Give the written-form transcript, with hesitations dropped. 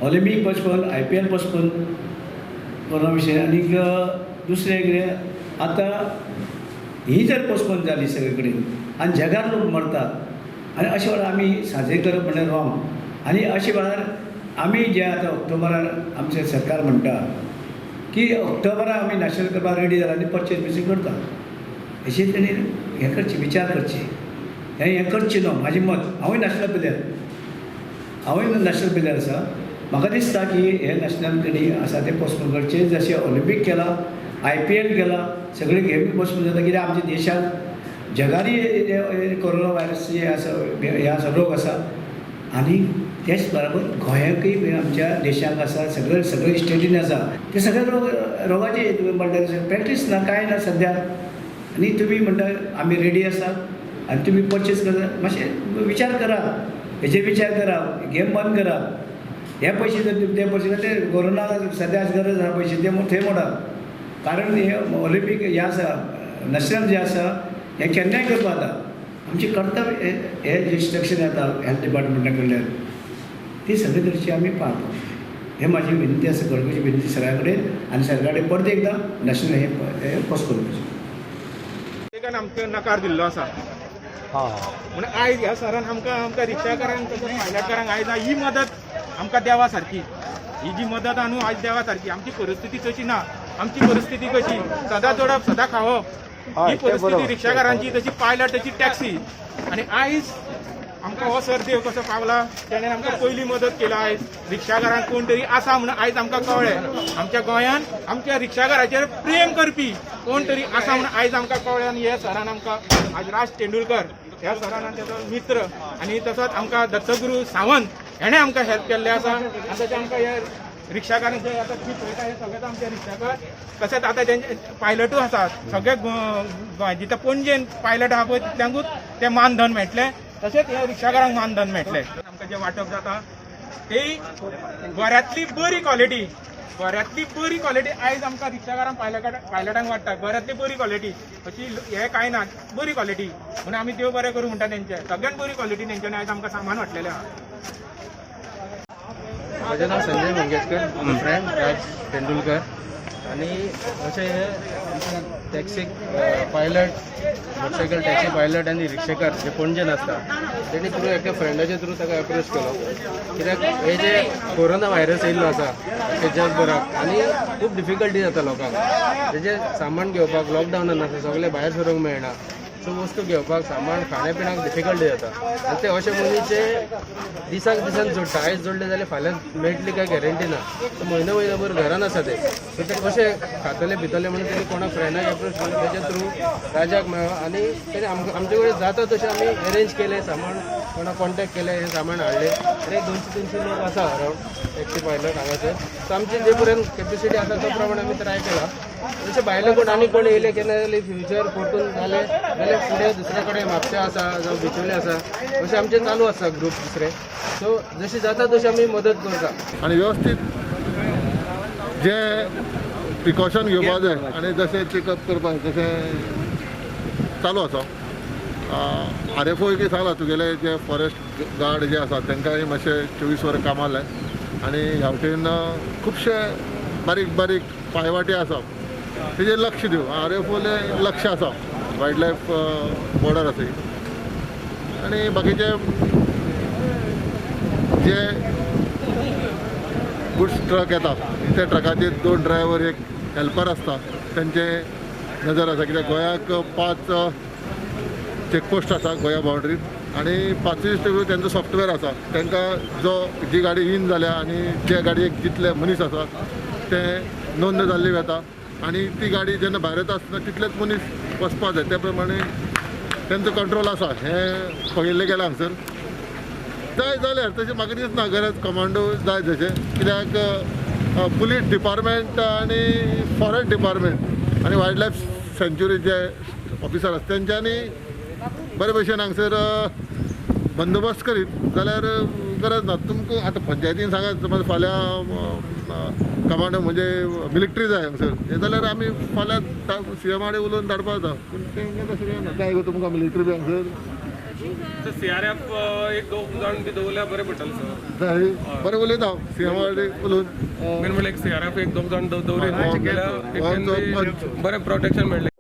Olympic postpone, IPL postpone corona विशय. आनीक दुसरें कितें, आतां ही जर पोस्टपोन जाली सगळे कडेन आनी जगार लोक मरतात आनी अशे वेळार आमी साजरे करप म्हणल्यार रॉंग. आनी अशे वेळार आमी जे आतां ऑक्टोबरार आमचें सरकार म्हणटा की ऑक्टोबराक आमी नॅशनल करपाक रेडी जाला आनी परचेज बिर्चेज करता, हेचेर तेणी हें करचें, विचार करचें. हें करचें न्हू, म्हाजें मत. हांवूय नॅशनल प्लेयर, हांवूय नॅशनल प्लेयर आसा. म्हाका दिसता की हे नॅशनल तेणी आसा तें पोस्टपोन करचें. जशें ऑलिंपीक केलां, IPL केलां, सगळे गेमी पोस्टपोन जाता. कित्याक आमच्या देशांत जगारी कोरोना व्हायरस जे आसा, हे आसा, रोग आसा. आनी तेच बराबर गोंयाकय आमच्या देशाक आसा, सगळे सगळे स्टेटीन आसा ते सगळे रोग रोगाचे. तुमी म्हणटा प्रॅक्टीस ना, कांय ना सद्या, आनी तुमी म्हणटा आमी रेडी आसा आनी तुमी परचेज करा. मातशें विचार करा, हेजेर विचार करा, गेम बंद करा. हे पयशे जर तुमी ते पयशे ते कोरोनाक सद्या गरज आसा पयशे ते थंय मोडात. कारण हे ऑलिंपीक हें आसा, नॅशनल जें आसा, हें केन्नाय करपाक जाता. आमचें कर्तव्य हे इन्स्ट्रक्शन येता हेल्थ डिपार्टमेंटा कडल्यान ती सगळे तरेची आमी पाळपाक. हे म्हाजी विनंती आसा, गडगडची विनंती सगळ्या कडेन आनी सरकारा कडेन परत एकदां नॅशनल हे पोस्टपोन करचें. आमकां नकार दिल्लो आसा म्हणून आयज ह्या सरान आमकां आमकां रिक्षाकारांक तशेंच पायलटकारांक आयज ही मदत आमकां देवा सारकी, ही जी मदत आहा न्हू आयज देवा सारकी. आमची परिस्थिती तशी ना. आमची परिस्थिती कशी, सदां जोडप सदां खावप ही परिस्थिती रिक्षाकारांची, तशी पायलट, तशी टॅक्सी. आनी आयज आमकां हो सर देव कसो पावला, तेणें आमकां पयली मदत केला. आयज रिक्षाकारांक कोण तरी आसा म्हणून आयज आमकां कळ्ळें. आमच्या गोंयान आमच्या रिक्षाकाराचेर प्रेम करपी कोण तरी आसा म्हणून आयज आमकां कळ्ळें. आनी हे सरान आमकां आज राज तेंडुलकर ह्या सरान आनी तेजो मित्र आनी तसोच आमकां दत्तगुरू सावंत हेणें आमकां हेल्प केल्लें आसा. आनी तशें आमकां हे रिक्षाकारांचे आतां तुमी पळयता, हे सगळेच आमचे रिक्षाकार, तशेंच आतां तेंचे पायलटूय आसात. सगळे गोंय जिथे पणजेन पायलट आहा पळय तितल्यांकूच ते मानधन मेळटलें, तशेंच ह्या रिक्षाकारांक मानधन मेळटलें. आमकां जें वांटप जाता तेय बऱ्यांतली बरी क्वॉलिटी, बऱ्यांतली बरी क्वॉलिटी आयज आमकां रिक्षाकारांक पायलटांक वाडटा. बऱ्यांतली बरी क्वॉलिटी, अशी हे कांय ना, बरी क्वॉलिटी म्हणून आमी देव बरें करूं म्हणटा. तेंचे सगळ्यात बरी क्वॉलिटी तेंच्यांनी आयज आमकां सामान वाटलेलें आहा. म्हजें नांव संजय मंगेशकर, म्हजो फ्रेंड राज तेंडुलकर. आनी अशें हे taxi pilot, motorcycle taxi pilot आनी रिक्षेकार जे पणजेन आसता, तेणी थ्रू एका फ्रेंडाच्या थ्रू ताका एप्रोच केलो. कित्याक हे जे कोरोना व्हायरस येयल्लो आसा ते जगभराक आनी खूब डिफिकल्टी जाता लोकांक तेजें सामान घेवपाक. लॉकडावनान आसा, सगळें भायर सरूंक मेळना, सो वस्तू घेवपाक, सामान खाण्या पिण्याक डिफिकल्टी जाता. आनी ते अशे मनीस जे दिसाक दिसान जोडटा, आयज जोडले जाल्यार फाल्यां मेळटली काय गॅरंटी ना. सो म्हयनो म्हयनोभर घरान आसा ते, सो ते कशे खातले पितले म्हणून तेणी कोणाक फ्रेंडाक एप्रोच केलो. तेच्या थ्रू राजाक मेळ्ळो आनी तेणी आमकां आमचे कडेन जाता तशें आमी अरेंज केलें सामान, कोणाक कॉन्टेक्ट केलें, हें सामान हाडलें. आनी 200-300 लोक आसा अरावंड टॅक्सी पायलट हांगासर. सो आमची जे पर्यंत कॅपेसिटी आसा तो प्रमाणे आमी ट्राय केला. तशें भायले कोण आनी कोण येयले केन्ना जाल्यार फ्युचर परतून जालें जाल्यार फुडें दुसरे कडेन म्हापशा आसा जावं बिचोले आसा, अशें आमचें चालू आसा ग्रूप दुसरे. सो जशें जाता तशें आमी मदत करता. आनी व्यवस्थीत जे प्रिकॉशन घेवपा जाय आनी जशें चेकअप करपाक तशें चालू आसा. RFO की सांगला, तुगेले जे फॉरेस्ट गार्ड जे आसा तांकांय मातशें 24 वरां कामाक लाय. आनी ह्या वटेन खुबशे बारीक बारीक पांयवाटे आसा तेजेर लक्ष दिव. RFOलें लक्ष आसा, वायल्ड लायफ बॉर्डर आसा. आनी बाकीचे जे गुड्स ट्रक येता त्या ट्रकाचेर 2 ड्रायव्हर, एक हेल्पर आसता, तेंचे नजर आसा. कित्याक गोंयाक 5 चॅकपोस्ट आसा गोंया बाउंड्रीर आनी 5ूय तेंचो सॉफ्टवेअर आसा. तांकां जो जी गाडी इन जाल्या आनी जे गाडयेक जितले मनीस आसा ते नोंद जाल्ली वता आनी ती गाडी जेन्ना भायर येता आसतना तितलेच मनीस वचपा जाय, त्या प्रमाणे तेंचो कंट्रोल आसा. हें पळयल्लें गेलां हांगसर. जाय जाल्यार तशें म्हाका दिसना गरज कमांडो जाय तशें, कित्याक पुलीस डिपार्टमेंट आनी फॉरेस्ट डिपार्टमेंट आनी वायल्ड लायफ सँच्युरी जे ऑफिसर आसा तेंच्यांनी बरे भशेन हांगसर बंदोबस्त करीत जाल्यार गरज ना. तुमकां आतां पंचायतीन सांगात, समज फाल्यां कमांडो म्हणजे मिलिट्री जाय हांगसर हें जाल्यार आमी फाल्यां CM कडेन उलोवन धाडपा जाता. पूण तेंकां तशें जायना. जाय गो तुमकां मिलिट्री बी हांगसर? सर सीआरएफ एक दोग जाण बी दवरल्यार बरें पडटलें सर. बरें उलयता हांव सीएमा कडेन उलोवन. मेन म्हणल्यार एक सीआरएफ एक दोग जाण दवरीत जाल्यार गोंयचो पंच. बरें प्रोटेक्शन मेळ्ळें.